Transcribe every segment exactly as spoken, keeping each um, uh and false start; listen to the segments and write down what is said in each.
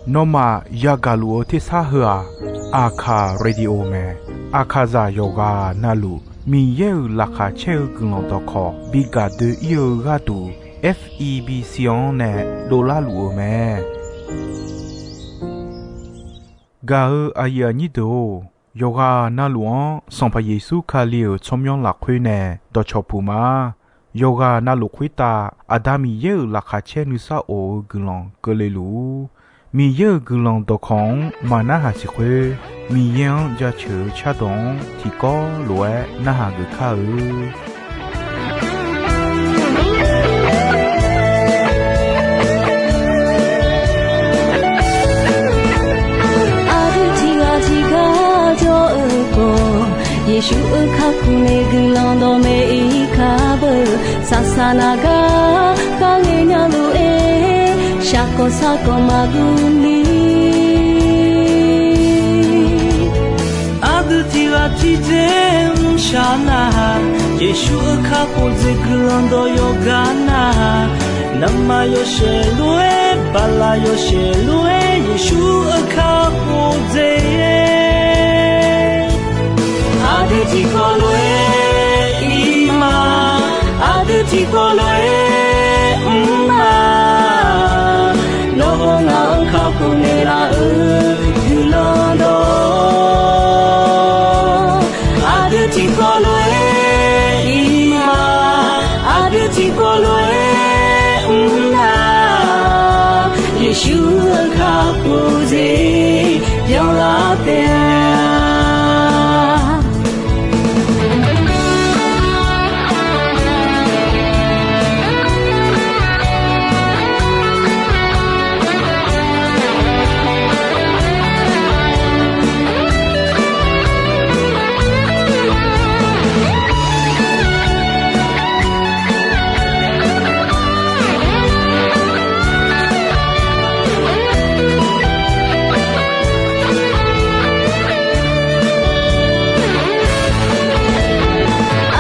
Nawmaf yagaq luf-eu tersar heu-aq, Aqkaq radio mae. Aqkaqzaq yawqghaq navluf Miqyaer-euq laqkhaq caer-eu guiqlanq dawqkawq bi gaq doe-ir-eu gharduq, F E B C-anr nae dovlar luf-eu mae. Gaq-eu aqyuif aqnyir deuq-or, yawqghaq navluf-anr Sanqpaq Yeqsur Kali-euq tsawrmyanr lafkhoer nae dawqcawq puq ma. Yawqghaq navluf khoertav Aqda Miqyaer-euq laqkhaq caer nuisar of-eu guiqlanq keuvle luf-ur. Miqyaer-euq guiqlanq dawqkawq-anr maqnarhaq siq khoer, Miqyaer-anr jaceuq-eu cardawq-anr tiqkawv lof-aer narhaq geuf kar-eu. Aqdui tiqghaq tiqgar jawr-eu khawf, Yeqsur-euq kakhof nae guiqlanq dawqmaeq-ir kar beu. Saqsaq naq gar kharle nya lof-aer, shaqkawq sarkawq maqguv ni. Aqdui tiqghaq tiqdzer mrshaq nar-aq, Yeqsur-euq kakhof dzaeq guiqlanq dawq yawqgar nar-aq, navmaqyawshaef lof-aer, baqlaq yawshaef lof-aer, Yeqsur-euq kakhof dzaeq Aqdui tiqkawv lof-aer ir ma, aqdui tiqkawv lof-aer mr ma. Nawr ngaq-anr kakhof naeqlaf-eu guiqlanq dawq, aqdui tiqkawv lof-aer ir ma, aqdui tiqkawv lof-aer mr na. Yeqsur-euq kakhof dzaeq byanlar taef-a.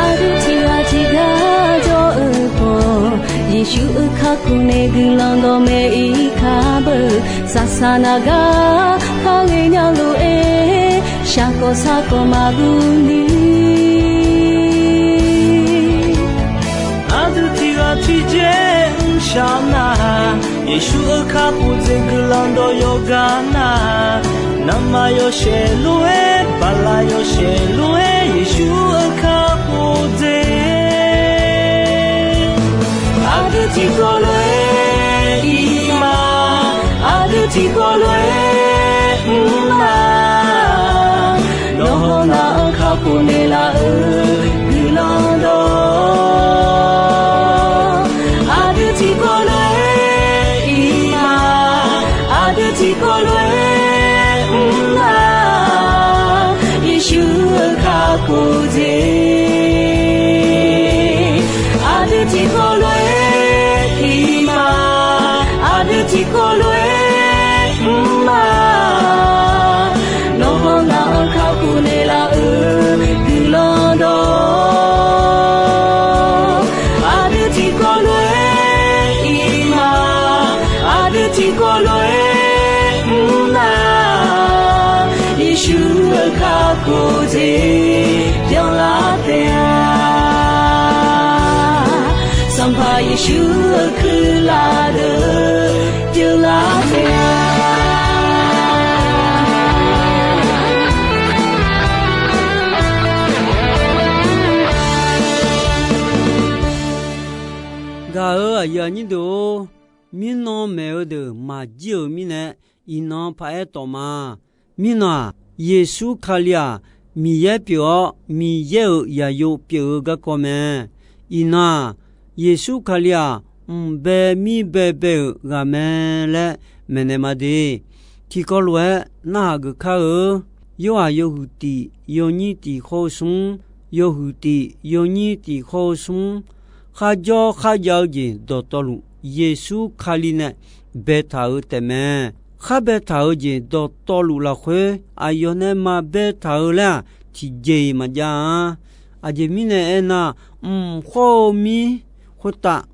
Aqdui tiqghaq tiqgar jawr-eu khawf, Yeqsur-euq kakhof nae guiqlanq dawqmaeq-ir kar beu. Saqsaq naq gar kharle nya lof-aer, shaqkawq sarkawq maqguv ni. Aqdui tiqghaq tiqdzer mrshaq nar-aq, Yeqsur-euq kakhof dzaeq guiqlanq dawq yawqgar nar-aq, navmaqyawf shaeq lof-aer, baqlaq yawshaef lof-aer, Yeqsur-euq kakhof dzaeq. Aqdui tiqkawv lof-aer ir ma, aqdui tiqkawv lof-aer mr ma. Nawr ngaq-anr kakhof naeqlaf-eu guiqlanq dawq, aqdui tiqkawv lof-aer ir ma, aqdui tiqkawv lof-aer mr ma. Yeqsur-euq kakhof dzaeq, aqdui tiqkawv lof-aer ir ma, aqdui tiqkawv lof-aer mr ma. Nawr ngaq-anr kakhof naeqlaf-eu guiqlanq dawq, aqdui tiqkawv lof-aer ir ma, aqdui tiqkawv lof-aer mr ma. Yeqsur-euq kakhof dzaeq byanlar taef-a. Sanqpaq Yeqsur-euq kuirlaf deuq pyeuflar taef-a. Gaq-euq aqyuif aqnyir deuq-or, mirnan maeq-eu deuq maqjir-euq mirnae, iqnan paq-aer tawf ma. Mirnan-aq, Yeqsur Kali-aq, Miqyaer pyeuf-awr, Miqyaer-euq yaqyo pyeuf-eu garkawv mae. Iqnan-aq, Yeqsur Kali-aq, mq bae mir bae bae-euq ghaq mae laer maeqnaeq ma de. Tiqkawv lof-aer narhaq geuf kar-eu, Yorhaq yawhuiq tiq yawnyir tiq khawr-eu smr, yawhuiq tiq yawnyir tiq khawr-eu smr, kharjawr kharjav-eu jeq dawqtawvluf Yeqsur Kali nae baetaq-euq taefmae. Khar baetaq-euq jeq dawqtawvluf lafkhoer aqyawf nae maqbaetaq-eu laer-aq, tiqjeq-iq maqjav-a. Aqjeq mirnae aernar, mq khawr-eu mir khoertav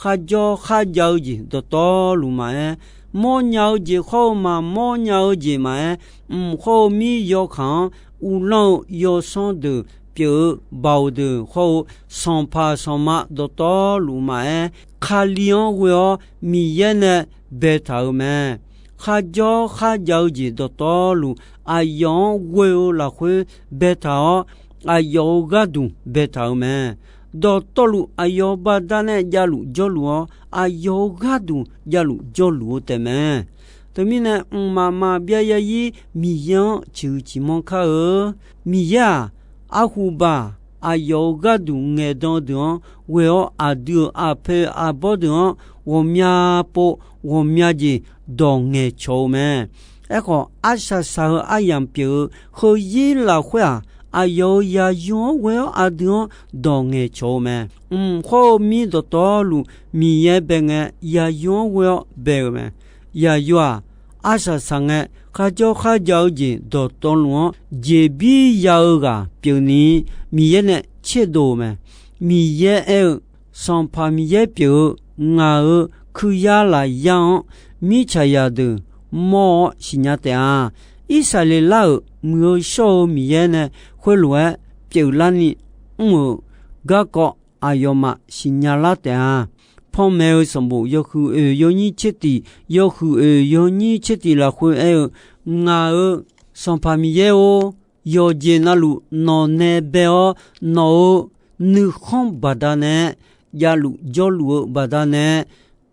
kharjawr kharjav-eu jeq dawqtawvluf maqaer, mawrnya-eu jeq khawr-eu maqmawrnya-eu jeq maqaer, mq khawr-eu mir yawkaq-anr uvlanr-eu yawsanr deuq pyeuf-eu baoq deuq khawr-eu sanqpaq sanqma dawqtawvluf maqaer, Kali-anr ghoe-awr Miqyaer nae baetaq-euq mae. Kharjawr kharjav-eu jeq dawqtawvluf aqyawf-anr ghoe-eu lafkhoer baetaq-awr, aqyawf-euq gharduq baetaq-euq mae. Dawqtawvluf aqyawf baqdanae javluf jawrluf-awr, aqyawf-euq gharduq javluf jawrluf-eu taef mae. Teumirnae, mqmaq maqbyav zarzir Miqyaer-anr ciqhuiq ciqmanr kar-eu. Miqyaer-aq, arhuba aqyawf-euq gharduq ngaeqdan-eu deuq-anr ghoe-awr, aqdui-euq aqpoeq aqbawr deuq-anr ghawqmya pov ghawqmya jeq dawq ngaeqcawq-eu mae. Aerkhawf, arsaq saq-eu aryamq pyeuf-eu heuzir lafkhoer-aq, aqyawf-euq yaqyo-anr ghoe-awr aqdui-anr dawq ngaeqcawq-eu mae. Mq khawr-eu mir dawqtawvluf Miqyaer bae ngae, yaqyo-anr ghoe-awr bae-eu mae. Yaqyo-aq, arsaq saq ngae, kharjawr kharjav-eu jeq dawqtawvluf-anr jeqbir ya-eu ghaq pyeufni, Miqyaer nae tserdov-eu mae. Miqyaer aer-eu, Sanqpaq Miqyaer pyeuf-eu ngaq-euq kuiryar lafyar-anr mirtsaqzaq deuq mawr-awr siqnya taef-a. Irsaqleqlav-euq Muiq-eu shawr-eu Miqyaer nae khoerlof-aer pyeuflarni mr-euq garkawv aqyawfmaf siqnya lar taef-a. Panmaeq-eu sanqbof yawhuiq oeq yawnyir tser tiq, yawhuiq oeq yawnyir tser tiq lafkhoer aer-eu, Ngaq-euq Sanqpaq Miqyaer-or, yawqjeq navluf nawq nae bae-awr, nawq-euq nuikhanr baqdanae, javluf jawrluf-eu baqdanae,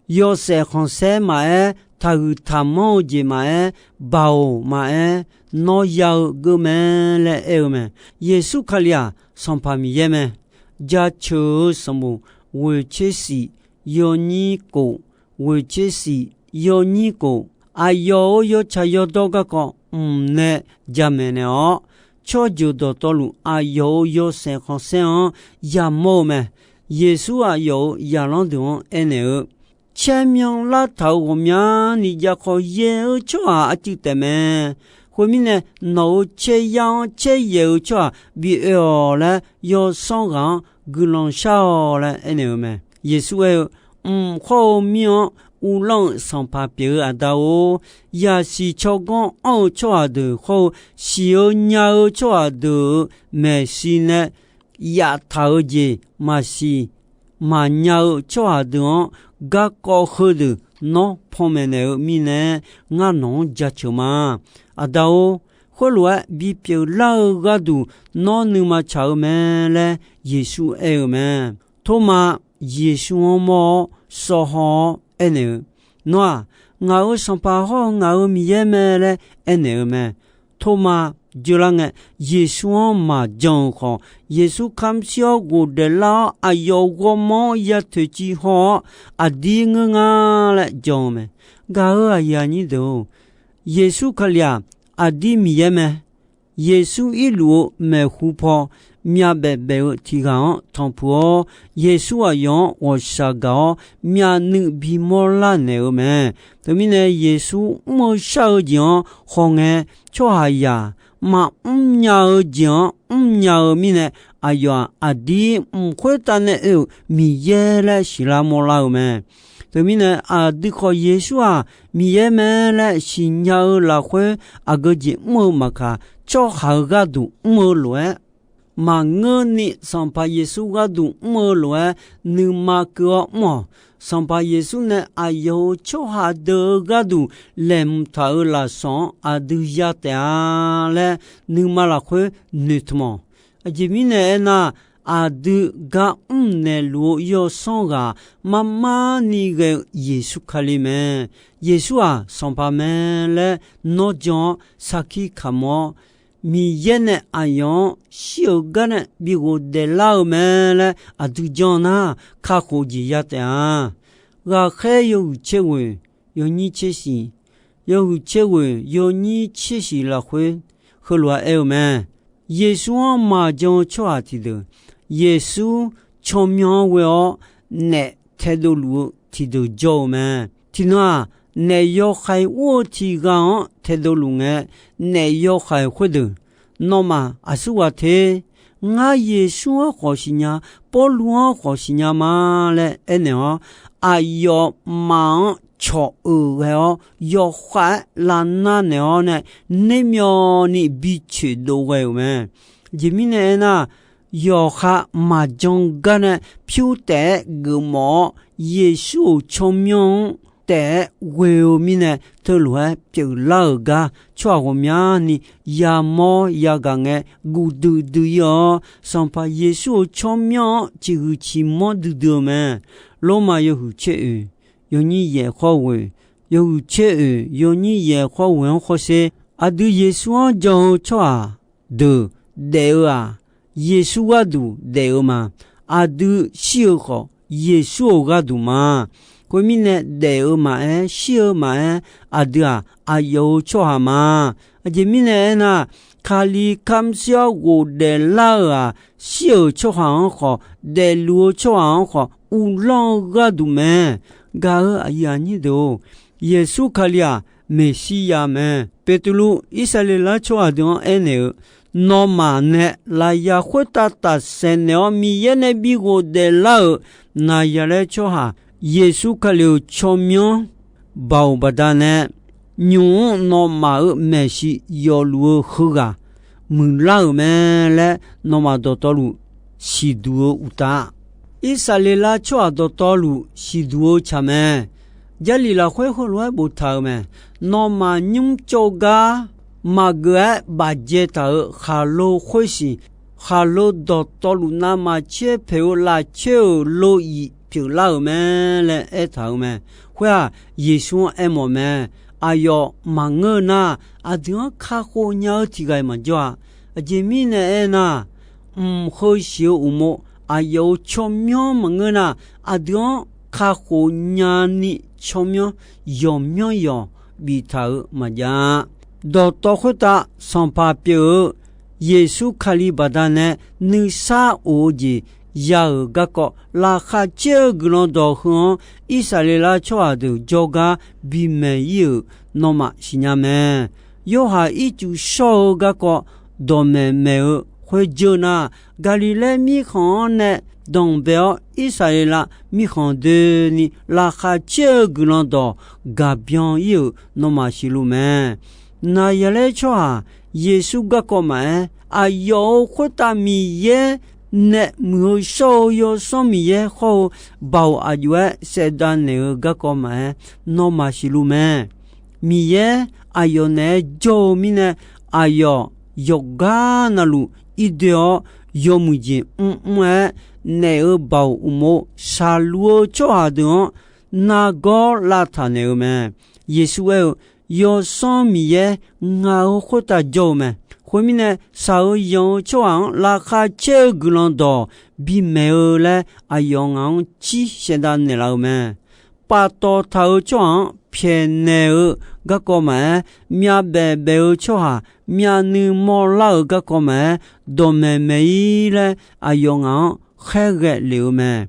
yawshaef khanqsaer maqaer, taqhuiq taqmanr-eu jeq maqaer, baoq maqaer, nawr ya-eu geur mae laer aer-eu mae. Yeqsur Kali-aq, Sanqpaq Miqyaer mae. Jaceuq-eu sanqbof ghoeq tser shif yawnyir kof, ghoeq tser shif yawnyir kof, aqyawf-euq yawtsaq yawdawr garkawv mq nae jamaeq naeq-awr, tsawrjeuq dawqtawvluf aqyawf-euq yawshaef khanqsaer-anr yamawr-eu mae. Yeqsur aqyawf-euq zaqlanr deuq-anr aernaeq-eu, Caermyan lartaq-euq ghawqmyani jav khawf yaeq-eu tsawrhaq arcuiv taef mae. Khoermirnae, nawq-euq caeryar-anr caeryaeq-eu tsawrhaq bi oe-awq laer, yawsanr ghaq-anr guiqlanq shar-awq laer aernaeq-eu mae. Yeqsur aer-eu, Mq khawr-eu mir-anr uvlanr-euq Sanqpaq pyeuf-eu Aqda-or, yaqsiq tsawrganr anr-eu tsawrhaq deuq khawr-eu, siq-eu nya-eu tsawrhaq deuq-euq maeqshi nae yaftaq-eu jeq maqsiq maqnya-eu tsawrhaq deuq-anr, garkawv heudeuq nawr panmaeq naeq-eu mirnae, ngar nawq-anr jaceuq ma. Aqda-or, khoerlof-aer bipyeuf lar-eu gharduq nawr nuima tsaq-eu mae laer Yeqsur aer-eu mae. Tormav Yeqsur-anr mawr-awr sawv haw-awr aernaeq-eu, Nawr-aq, ngaq-euq Sanqpaq hawr-eu ngaq-euq Miqyaer mae laer aernaeq-eu mae. Tormav jeular ngae, Yeqsur-anr maqjan-euq khawf, Yeqsur kamq shir-awr ghofdaef lar-awr, aqyawf ghawrmawr-anr ya toeqciv haw-awr, Aqdir ngeur nga laer jan-eu mae. Gaq-euq aqyuif aqnyir deuq-or, Yeqsur Kali-aq, Aqdir Miqyaer mae. Yeqsur irluf-eu maeqhu paw myavbaef baef-eu tiq ghaq-anr tanqpuq-awr, Yeqsur aqyawf-anr ghawqshaq gaq-awr myavnuiv bimawr lar naeq-eu mae. Teumirnae, Yeqsur mr-eu shar-eu jeq-anr hawngae, tsawrhaqzaq maqmr nya-eu jeq-anr mr nya-eu mirnae, aqyawf-aq, Aqdir mq khoertav nae oe-euq Miqyaer laer siqlar mawrlar-eu mae. Teumirnae, aqdui khawf Yeqsur-aq, Miqyaer mae laer siqnya-eu lafkhoer, aqgeu jeq mr-eu maqkaq, tsawrhaq-euq gharduq mr-eu lof-aer, maqngeurni Sanqpaq Yeqsur gharduq mr-eu lof-aer, nuima keuv-awr mr-awq. Sanqpaq Yeqsur nae aqyawf-euq tsawrhaq deuq-euq gharduq laeqhmq taq-euq lafsawq-anr aqdui ya taef-a laer, nuima lafkhoer noeqtmq-awq. Aqjeq mirnae aernar, aqdui gar mr naeqluf-eu yawsanr ghaq marmar ni ghae-eu Yeqsur Kali mae. Yeqsur-aq, Sanqpaq mae laer nawr jan-awr sarkir kamq-awr, Miqyaer nae aqyawf-anr shir-euq gar nae bi ghofdaef lar-eu mae laer aqdui jan nar, kakhof jeq ya taef-a. Ghaqkhaer yawhuiq tser ghoeq yawnyir tser shiq, yawhuiq tser ghoeq yawnyir tser shiq lafkhoer heulof-aer aer-eu mae. Yeqsur-anr maqjan-eu tsawrhaq tiqdeuq, Yeqsur tsawrmyanr-anr ghoe-awr naef taedov luf-eu tiqdeuq jawr-eu mae. Tiqnan-aq, naef yawhaiq ur-eu tiq ghaq-anr taedov luf ngae, naef yawhaiq khoerdeuq, Nawmaf aqsurghaq te? Ngar Yeqsur-anr khawf siqnya, Pawrluv-anr khawf siqnya ma laer aernaeq-awr, aqyawfmaf-anr cawq-euq ghae-awr, yawkhav-aer lavnar naeq-awr nae, nermyawvni bi coeqdov ghae-euq mae. Aqjeq mirnae aernar, yawqha maqjan gar nae pyur taef-aer geufmawf-awr, Yeqsur-euq tsawrmyanr-anr taef-aer ghoe-eu mirnae, teulof-aer pyeuflar-euq gar tsawrhaq ghawqmyani yamawr yagaq ngae, guvdui dui-ir-awr, Sanqpaq Yeqsur-euq tsawrmyanr-anr ciqhuiq ciqmawr duidui-eu mae. Lormav yawhuiq tser oeq yawnyir yaeq khawr ghoeq, yawhuiq tser oeq yawnyir yaeq khawr ghoeq-anr hawsher. Aqdui Yeqsur-anr jan-eu tsawrhaq deuq daef-eu-aq, Yeqsur gharduq daef-eu ma. Aqdui shir-eu khawf, Yeqsur-euq gharduq ma. Khoermirnae, daef-eu maqaer, shir-eu maqaer, aqdui-aq, aqyawf-euq tsawrhaq ma. Aqjeq mirnae aernar, Kali kamq shir-awr ghofdaef lar-euq-aq, shir-euq tsawrhaq-anr khawf, daefluf-eu tsawrhaq-anr khawf, uvlanr-eu gharduq mae. Gaq-euq aqyuif aqnyir deuq-or, Yeqsur Kali-aq, Meqsirya mae. Beqtuvluv Irsaqleqlav tsawrhaq deuq-anr aernaeq-eu, Nawmaf nae lafyaq khoertav tafsaef naeq-awr Miqyaer nae bi ghofdaef lar-euq Naqzaqlaer tsawrhaq Yeqsur Kali-euq tsawrmyanr baoq baqdanae, nymq-mr nawmaf-euq maeqshi yawfluf-eu heughaq muiqlar-euq mae laer nawmaf dawqtawvluf siqduq-eu uqtaf, Irsaqleqlav tsawrhaq dawqtawvluf siqduq-eu tsaq mae. Jarlif lafkhoer heulof-aer boftaq-euq mae. Nawmaf nymr tsov gar maqgeuf-aer bafdzae taq-euq khaqlo khoersiq, khaqlo dawqtawvluf navmaqtser paeq-eu lafcoer-euq lo-iq pyeuflar-euq mae laer aertaq-euq mae. Khoer-aq, Yeqsur-anr aermawf mae. Aqyawf maqngeur nar, aqdui-anr kakhof nya-eu tiq ghaq-iq maqjawr-a. Aqjeq mirnae aernar, mq heu siq-eu uqmov aqyawf-euq tsawrmyanr maqngeur nar, aqdui-anr kakhof nyani tsawrmyanr yawqmyanr yawq biftaq-euq maqjav-a. Dawqtawv khoertav Sanqpaq pyeuf-eu Yeqsur Kali baqdanae nuisar of-eu jeq ya-euq garkawv laqkhaq caer-eu guiqlanq dawq heu-anr Irsaqleqlav tsawrhaq deuq jawrgar bimaeq-ir-euq nawmaf siqnya mae. Yorhaq ircuf shawr-eu garkawv dawqmaeq maeq-eu khoerjeuq nar, Gaqliqlaer mirkhanq-anr nae danqbae-awr, Irsaqleqlav mirkhanq doeni laqkhaq caer-eu guiqlanq dawq gaq byan-ir-euq nawmaf siqluf mae. Naqzaqlaer tsawrhaq Yeqsur garkawv maqaer, aqyawf-euq khoertav Miqyaer nae muiq-eu shawr-eu Yawsanr Miqyaer hawr-eu baoq aqjox-aer saevdav naeq-eu garkawv maqaer, nawmaf siqluf mae. Miqyaer aqyawf naeq-aer jawr-eu mirnae, aqyawf yawqgar navluf irdoe-awr, yawmuiq jeq mrmr-aer naef-eu baoq uqmov shaqluf-eu tsawrhaq deuq-anr nargawr lavtaq naeq-eu mae. Yeqsur aer-eu, Yawsanr Miqyaer ngaq-euq khoertav jawr-eu mae. Khoermirnae, shaq-eu yanq-eu tsawrhaq-anr laqkhaq caer-eu guiqlanq dawq bimaeq-eu laer aqyawf ngaq-anr cir saevdav naeqlaf-eu mae. Paftawf taq-euq tsawrhaq-anr pyaeqnaeq-eu garkawv maqaer, myavbaef baef-eu tsawrhaq myavnuiv mawrlar-euq garkawv maqaer, dawqmaeq maeq-ir laer aqyawf ngaq-anr khaerghae lef-eu mae.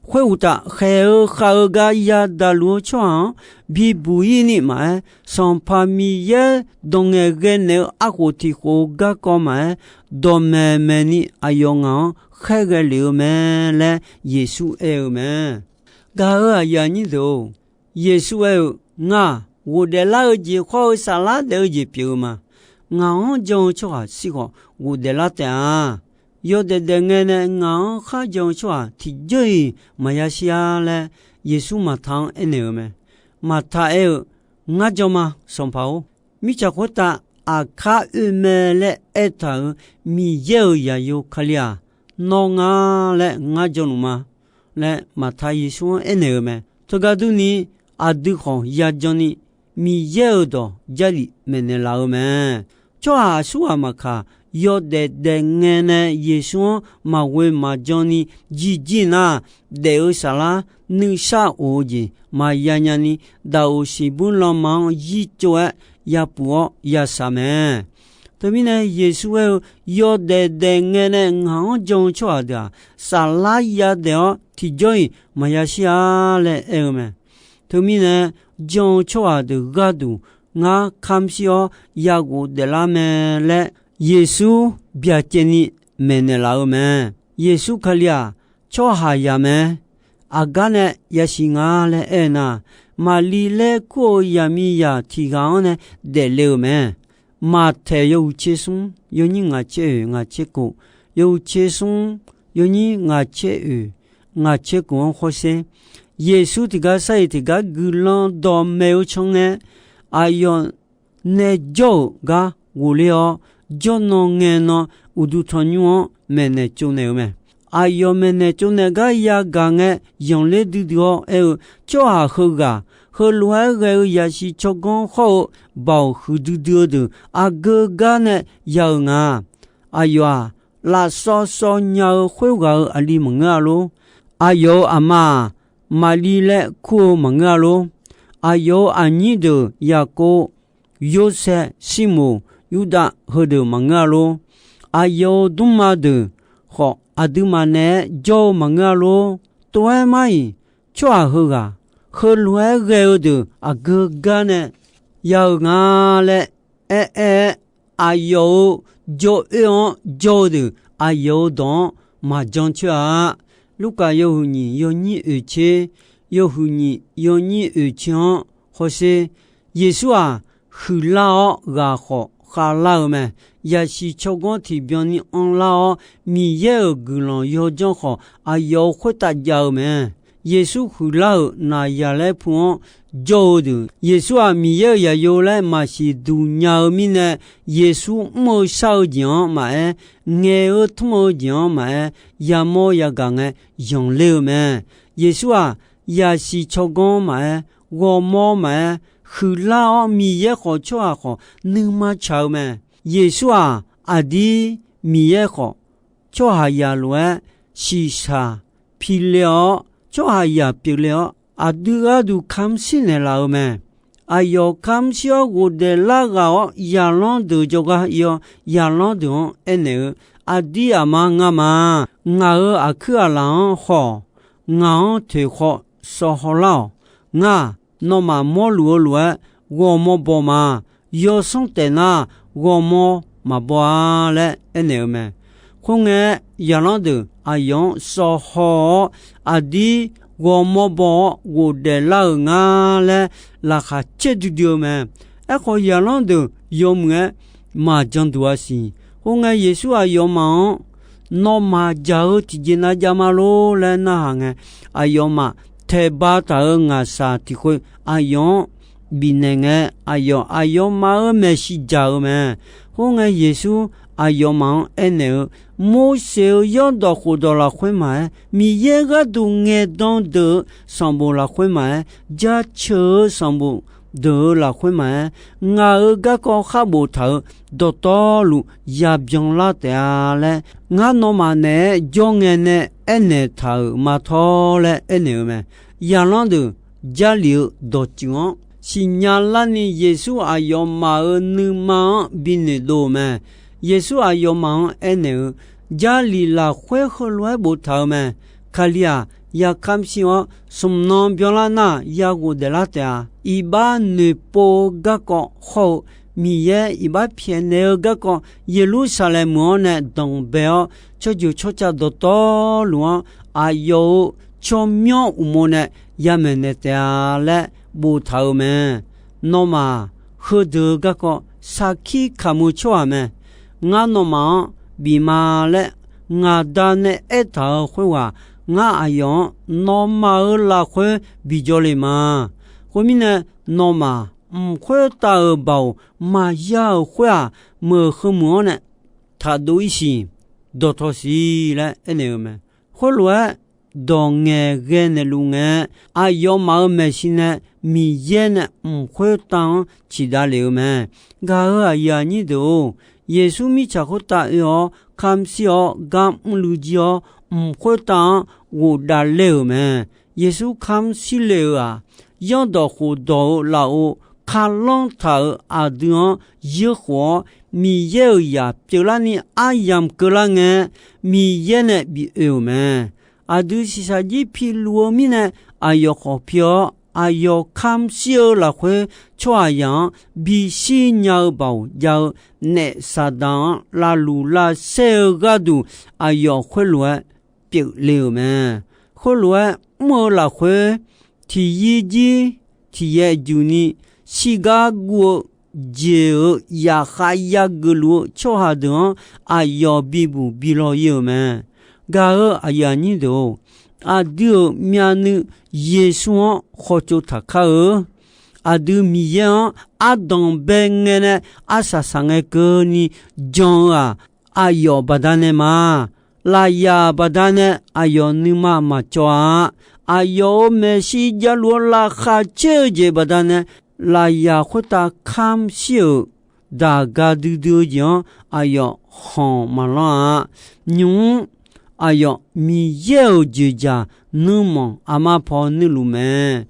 Khoeruqtaf, khaeq-eu khav-eu gar yadaq luf-eu tsawrhaq-anr bibuq-ir ni maqaer, Sanqpaq Miqyaer dawq ngaeqghae naeq-eu arkhof tiq khof-eu garkawv maqaer, dawqmaeq maeqni aqyawf ngaq-anr khaerghae lef-eu mae laer Yeqsur aer-eu mae. Gaq-euq aqyuif aqnyir deuq-or, Yeqsur aer-eu, Ngar, ghofdaef lar-eu jeq khawr-eu saflar daef-eu jeq pyeuf-eu ma. Ngaq-anr jan-eu tsawrhaq shir khawf ghofdaef lar taef-a. Yawdaef daef ngae nae ngaq-anr khar jan-eu tsawrhaq tiqjawr-iq maqya shir-ar laer Yeqsur Maqta-anr aernaeq-eu mae. Maqta aer-eu, Ngar jan ma, Sanqpaq-or. Mirtsaq khoertav aqkar oe mae laer aertaq-euq Miqyaer-euq zaqyo Kali-aq, nawr nga laer ngar janluf ma laer Maqta Yeqsur-anr aernaeq-eu mae. Teugar durni, aqdui khawf yajan ni Miqyaer-euq dawq Jarlif maeqnaeq laf-eu mae. Tsawrhaq aqsurghaq maqkaq, yawdaef daef ngae nae Yeqsur-anr maqghoe maqjan ni jirjir nar, daef-eu saflar nuisar of-eu jeq maqya nyani, daqoq siqbuir lanma-anr yir tsov-aer yapuq-awr yashaq mae. Teumirnae Yeqsur aer-eu, Yawdaef daef ngae nae ngaq-anr jan-eu tsawrhaq deuq-aq, saflar yadaef-awr tiqjawr-iq maqya shir-a laer aer-eu mae. Teumirnae jan-eu tsawrhaq deuq gharduq ngar kamshir-awr yaghof daeflar mae laer Yeqsur byacaevni maeqnaeq laf-eu mae. Yeqsur Kali-aq, tsawrhaqzaq mae. aqgar nae yasiq nga laer aer-eu nar, Maqli laer kur-eu zaqmiqzaq tiq ghaq-anr nae daefle-euq mae. Maqtaeq yawhuiq tser smr yawnyir ngaq tser oeq ngaq tser kof, yawhuiq tser smr yawnyir ngaq tser oeq ngaq tser kof-anr hawsher. Yeqsur tiqgar sar-iq tiqgar guiqlanq dawqmaeq-eu can ngae, aqyawf nae jawr-euq gar ghofler-awr, jawrnan ngaenan uqduq tanqnymr-anr maeqnaeq tsovnaeq-eu mae. Aqyawf maeqnaeq tsovnaeq gar yagaq ngae, zanqler duidui-awr aer-eu, Tsawrhaq heughaq, heulof-aer ghae-eu yasiq tsawrganr hawr-eu baoq huiqdui dui-eu deuq aqgeu gar nae ya-eu nga. Aqyawf-aq, lafsawv sawv nya-eu khoerghaq-euq aqli maqngeur-a lor. Aqyawf-euq aqma-aq, Maqli laer kur-eu maqngeur-a lor. Aqyawf-euq aqnyir deuq Yaqkov, Yorsaev, Sirmoq, Yurdav heudeuq maqngeur-a lor. Aqyawf-euq dmrma deuq khawf aqduimaf naeq-aer jawr-eu maqngeur-a lor. Tov-aer mar-iq, tsawrhaq heughaq, heulof-aer ghae-eu deuq aqgeu gar nae ya-eu nga laer aer-aer-aer, aqyawf-euq jawr-oer-anr jawr-eu deuq aqyawf-euq dawq-anr maqjan coer-a. Lurkaf yawhuiq nyiq yawnyir oeq tser, yawhuiq nyiq yawnyir oeq tser-anr hawsher. Yeqsur-aq, huiqlar-awr ghaq khawf khavlar-eu mae. Yasiq tsawrganr tiqbyan ni anrlar-awr, Miqyaer-euq guiqlanq yawdzanr khawf aqyawf-euq khoertav jav-eu mae. Yeqsur huiqlar-euq Naqzaqlaer pu-anr jawr-eu deuq, Yeqsur-aq Miqyaer-euq zaqyo laer maqsiq duq nya-eu mirnae, Yeqsur mr-eu shar-eu jeq-anr maqaer, ngaeq-eu tmr-eu jeq-anr maqaer, yamawr yagaq ngae zanqler-eu mae. Yeqsur-aq, yasiq tsawrganr maqaer, ghawrmawr maqaer, huiqlar-awr Miqyaer khawf tsawrhaq khawf nuima tsaq-eu mae. Yeqsur-aq, aqdir Miqyaer khawf tsawrhaqzaq lof-aer shiqshaq pile-awr, tsawrhaqzaq pyeufle-awr, aqdui gharduq kamq shir naeqlaf-eu mae. Aqyawf kamq shir-awr ghofdaef lar ghaq-awr, zaqlanr deuq jawrgar ir-awr, zaqlanr deuq-anr aernaeq-eu, Aqdir aqma ngamaf, ngaq-euq aqkuir aqlaf-anr haw-awq. Ngaq-anr toeqkhawv sawv hawlar-awq. Ngar-aq, nawmaf mawrluf-eu lof-aer ghawrmawr baw ma. Yawsanr taef nar, ghawrmawr maqbaw-a laer aernaeq-eu mae. Khoerngae, zaqlanr deuq aqyawf-anr sawv haw-awr, aqdir ghawrmawr baw-awr ghofdaef lar-euq nga laer laqkhaq caerdui dui-eu mae. Aerkhawf, zaqlanr deuq yawmuiq-aer maqjan duq-a siq. Khoerngae, Yeqsur aqyawfmaf-anr, Nawmaf jaq-eu tiqjeq nav jav ma lor laer narhaq ngae, aqyawfmaf taeqba taq-euq ngaqshaq tiqkhoeq aqyawf-anr bifnaeq ngae, aqyawf aqyawfmaf-euq maeqshi jaq-eu mae. Khoerngae, Yeqsur aqyawfmaf-anr aernaeq-eu, Morseq-euq zanrdawq khofdawq lafkhoer maqaer, Miqyaer gharduq ngaeqdan deuq-euq sanqbof lafkhoer maqaer, jaceuq-eu sanqbof deuq-euq lafkhoer maqaer, ngaq-euq garkawv khar boftaq-euq dawqtawvluf yabyan lar taef-a laer, ngar nawmaf naeq-aer jawr ngae nae aernaeq taq-euq ma tawr laer aernaeq-eu mae. Zaqlanr deuq Jarlif-eu dawqtsuif-anr siqnya larni, Yeqsur aqyawfmaf-euq nuima-anr binoeq dov-eu mae. Yeqsur aqyawfmaf-anr aernaeq-eu, Jarlif lafkhoer heulof-aer boftaq-eu mae. Kali-aq, yakamr shir-awr, smq nan byanlar nar, ya ghofdaef lar taef-a. Iqbax noeqpov-eu garkawv hawr-eu, Miqyaer iqbax pyaeqnaeq-eu garkawv, Yeqlursaqlaeq meuq-anr nae danqbae-awr, tsawrjeuq tsawrca dawqtawvluf-anr aqyawf-euq tsawrmyanr uqmov nae yamaeq naeq taef-a laer boftaq-eu mae. Nawmaf-aq, heudeuq-eu garkawv sarkir kamq-eu tsawrhaq mae. Ngar nawmaf-anr bif ma laer ngaq Da nae aertaq-euq khoerghaq, ngar aqyawf-anr nawmaf-euq lafkhoer bijawr le ma. Khoermirnae, nawmaf mq khoertav-euq baoq maqya-euq khoer-aq, meuq heu meuq-anr nae taqdov ir siq, dawqtawv siq laer aernaeq-eu mae. Khoerlof-aer, dawq ngaeqghae naeqluf ngae, aqyawfmaf-euq maeqshi nae Miqyaer nae mq khoertav-anr ciqdav lef-eu mae. Gaq-euq aqyuif aqnyir deuq-or, Yeqsur mirtsaq khoertav oe-awr kamq shir-awr gar mrluiv jir-awr, mq khoertav-anr ghofdav ler-euq mae. Yeqsur kamq shir le-euq-aq, zanrdawq khofdawq-euq lafov kharlanr taq-euq aqdui-anr yeur khof-awr, Miqyaer-euq zaq pyeuflarni aryamq keuvlar ngae, Miqyaer nae bif oe-euq mae. Aqdui shiqshaq jir piluf-eu mirnae, aqyawf khawf pi-awr, aqyawf kamq shir-eu lafkhoer tsawrhaqzaq-anr bishir nya-eu baoq jav-eu naef Saqdaq-anr lavluq lavsaer-eu gharduq, aqyawf khoerlof-aer pyeufle-euq mae. Khoerlof-aer mr-eu lafkhoer, tiqyir jir tiqyaer juq ni shirgar guv-eu jeq-euq zaqkhav yageuf luf-eu tsawrhaq deuq-anr aqyawf bibuq bi law ir-euq mae. Gaq-eu aqyuif aqnyir deuq-or, aqdui-euq myavnuiv Yeqsur-anr khawtsov taqkar-eu. Aqdui Miqyaer-anr ardanq bae ngae nae arsaq saq ngae keuvni jan-eu-aq, aqyawf baqdanae ma. Lafyaq baqdanae aqyawf nuima maqcawv-a. Aqyawf-euq maeqshi javluf-eu laqkhaq caer-eu jeq baqdanae, lafyaq khoertav kamr shir-euq daq ga duidui-eu jeq-anr aqyawf khanq maqlanr-a. Nymq-mr aqyawf Miqyaer-euq joeqjaq nuirmanq aqma paw nuirluf mae.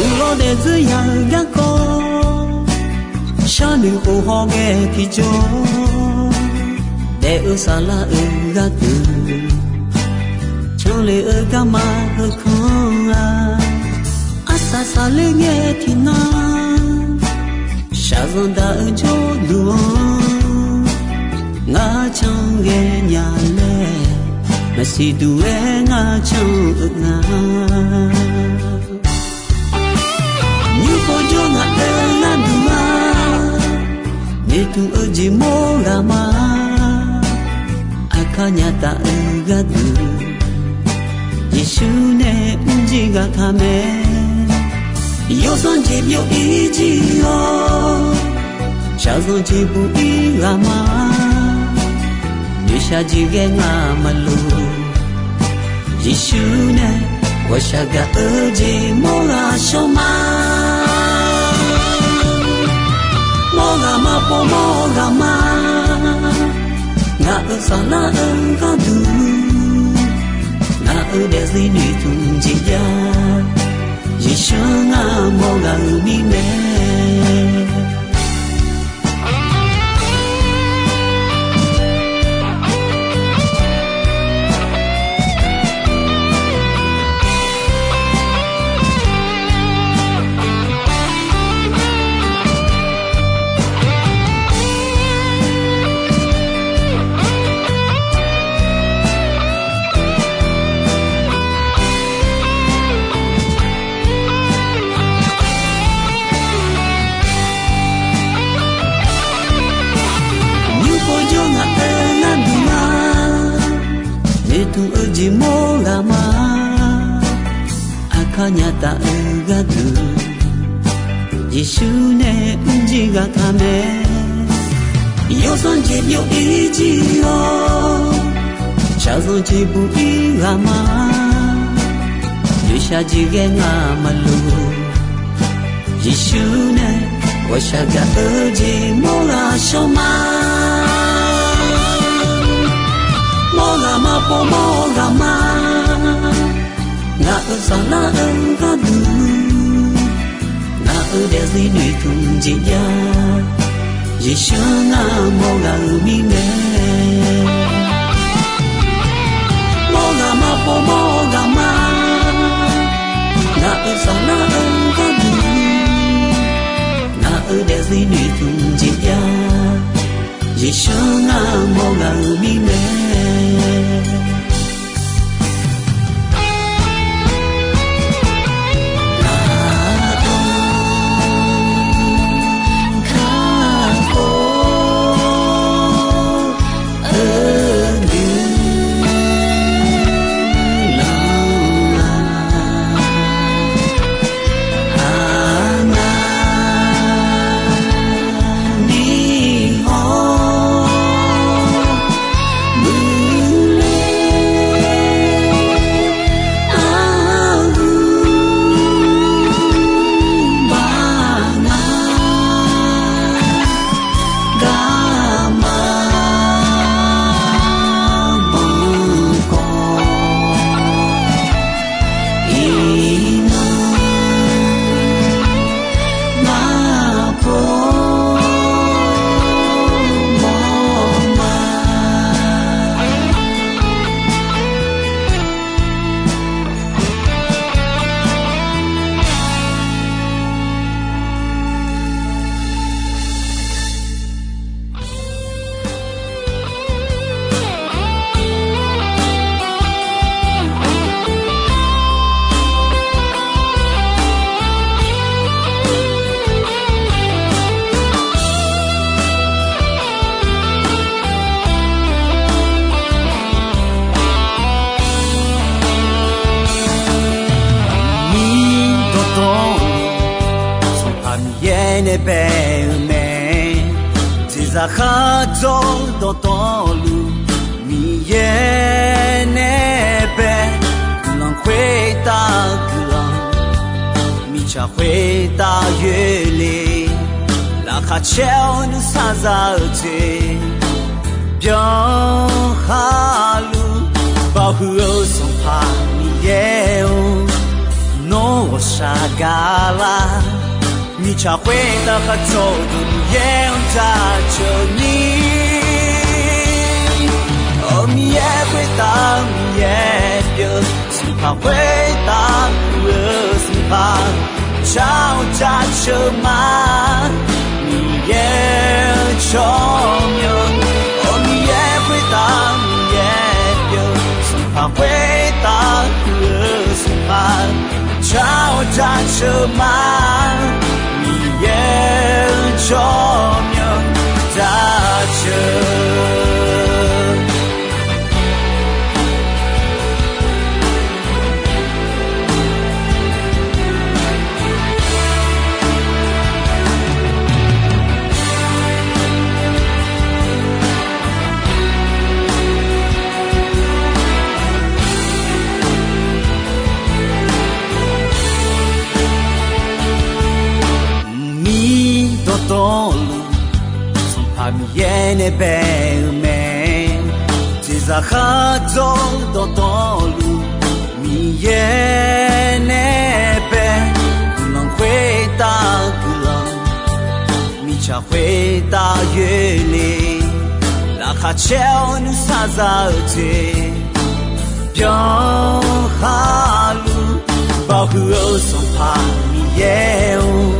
Uqlawr daefzir ya-eu garkawv, sharnoeq khof hawghae tiqjawr, daef-eu saflar-euq gharduq, canlef-eu garma heukanr-a. Arsaq saqler ngae tiqnan, shaqzanq daq-eu jawrduq-anr, ngar can ghae nya laer, maqsiq duq-aer ngar can-eu nga. Nymr pov jawr ngaq-euq gharduq-a, noeqtmq-eu jeq mawr ghaq ma. Aqkar nya taf-eu gharduq, Yeqsur nae mrjir ghaq taq mae. Yawsanr jeq byov ir jir-awr, shaqzanq jeq buq ir ghaq ma. Noeqshaq jeq ghae ngar maqloq, Yeqsur nae ghawqshaq gaq-eu jeq mawr ghaq shawr ma. Mawr ghaq ma pov mawr ghaq ma. Ngaq-euq saflar-eu gharduq, ngaq-euq daefzir noeqtmq jeq jav, Yeqsur ngar mawr ghaq-euq mirnae. Nymr pov jawr ngaq-euq gharduq-a, noeqtmq-eu jeq mawr ghaq ma. Aqkar nya taf-eu gharduq, Yeqsur nae mrjir ghaq taq mae. Yawsanr jeq byov ir jir-awr, shaqzanq jeq buq ir ghaq ma. Noeqshaq jeq ghae ngar maqloq, Yeqsur nae ghawqshaq gaq-eu jeq mawr ghaq shawr ma. Mawr ghaq ma pov mawr ghaq ma. Ngaq-euq saflar-eu gharduq, ngaq-euq daefzir noeqtmq jeq jav, Yeqsur ngar mawr ghaq-euq mirnae. Mawr ghaq ma pov mawr ghaq ma. Ngaq-euq saflar-eu gharduq, ngaq-euq daefzir noeqtmq jeq jav, Yeqsur ngar mawr ghaq-euq mirnae. Nae bae-eu mae. Jeqzaq khardzawr dawqtawvluf, Miqyaer nae bae. Guiqlanq khoertav guiqlanq, mirtsaq khoertav yoerle. Laqkhaq caer-awr nuisar za-eu jeq, byanlar luf. Baoq huiq-eu Sanqpaq Miqyaer-or, nawr ghawqshaq gaqlar. Mirtsaq khoertav khardzawr-eu Miqyaer-anr jaceuq ni. Awq, Miqyaer khoertav Miqyaer pyeuf, Sanqpaq khoertav pyeuf-eu Sanqpaq, jar-awr jaceuq ma. Miqyaer-eu tsawrmyanr, awq, Miqyaer khoertav Miqyaer pyeuf, Sanqpaq khoertav pyeuf-eu Sanqpaq, jar-awr jaceuq ma. Miqyaer-eu tsawrmyanr jaceuq. Mqmir dawqtawvluf, Sanqpaq Miqyaer nae bae-eu mae. Jeqzaq khardzawr dawqtawvluf, Miqyaer nae bae. Guiqlanq khoertav guiqlanq, mirtsaq khoertav yoerle. Laqkhaq caer-awr nuisar za-eu jeq, byanlar luf. Baoq huiq-eu Sanqpaq Miqyaer-or,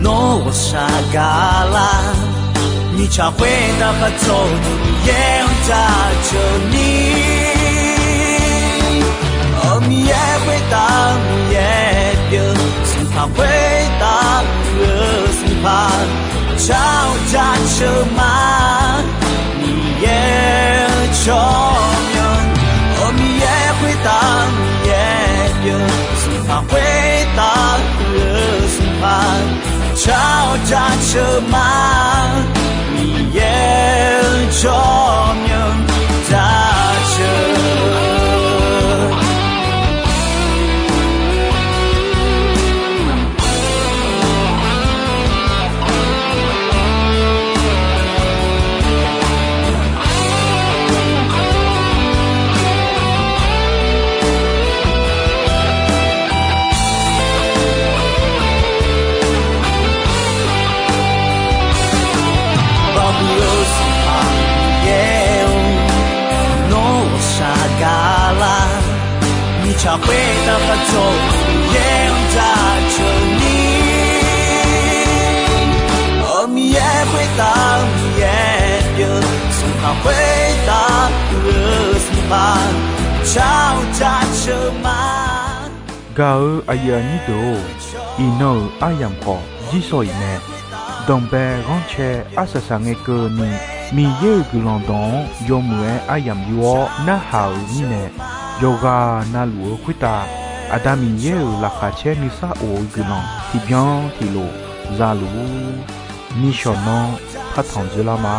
nawr ghawqshaq gaqlar. Mirtsaq khoertav khardzawr-eu Miqyaer-anr jaceuq ni. Awq, Miqyaer khoertav Miqyaer pyeuf, Sanqpaq khoertav pyeuf-eu Sanqpaq, jar-awr jaceuq ma. Miqyaer-eu tsawrmyanr, awq, Miqyaer khoertav Miqyaer pyeuf, Sanqpaq khoertav pyeuf-eu Sanqpaq, jar-awr jaceuq ma. Miqyaer-eu tsawrmyanr jaceuq. Baoq huiq-eu Sanqpaq Miqyaer-or, nawr ghawqshaq gaqlar. Mirtsaq khoertav khardzawr-eu Miqyaer-anr jaceuq ni. Awq, Miqyaer khoertav Miqyaer pyeuf, Sanqpaq khoertav pyeuf-eu Sanqpaq, jar-awr jaceuq ma. Gaq-eu aqyuif aqnyir deuq-or, iqnan-euq aryamq khawf jirsawq iq mae. Danqbae ghanrcae arsaq saq ngae keuvni, Miqyaer-euq guiqlanq dawq-anr yawmuiq-aer aryamq yur-awr narhaq-euq mirnae, yawqghaq na luf-eu khoertav Aqda Miqyaer-euq laqkhaq caer nuisar of-eu guiqlanq tiqbyan tiqlof za luf-ur. Nishawq nanr partanq dzeurlar ma.